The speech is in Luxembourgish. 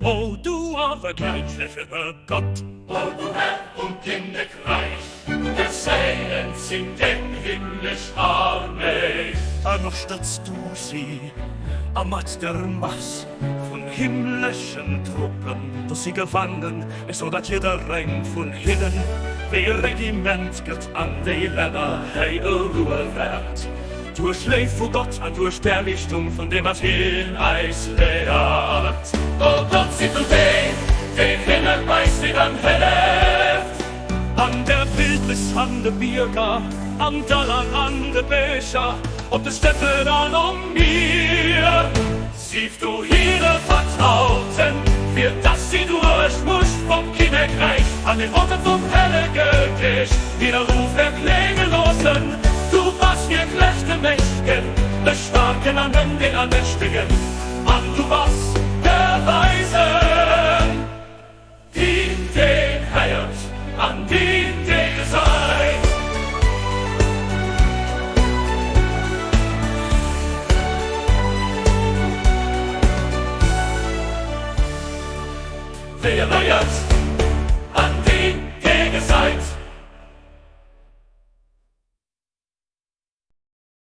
O du awer gleitleche Gott! O du Herr um Kinnekreich, der Seelen sind den himmlisch Armees. Ënnerstëtz du si a mat der Mass vun himmleschen Truppen, do si gewannen, esou datt jiddereng vun hinnen wéi e Regiment gëtt an déi Länner hei eruer wäert, duerch Léift vu Gott an duerch d'Erliichtung vun deem wat hien eis léiert. O Gott, si du deen, deen hinne beisteet an hëlleft. An der Wildnis, an de Bierger, am Dall an an de Bécher, op de Steppen an um Mier. Sief du hire Vertrauten, fir dass si duerch d'Muecht vum Kinnekräich an den Worten vum Hellege Geescht hire Ruf erklénge loossen, Du bass wierklech de Mächtgen, de Staarken an den den Allmächtegen, an du bass de Weisen. Deen, deen héiert an deen, dee gesäit. Wéi e léiert.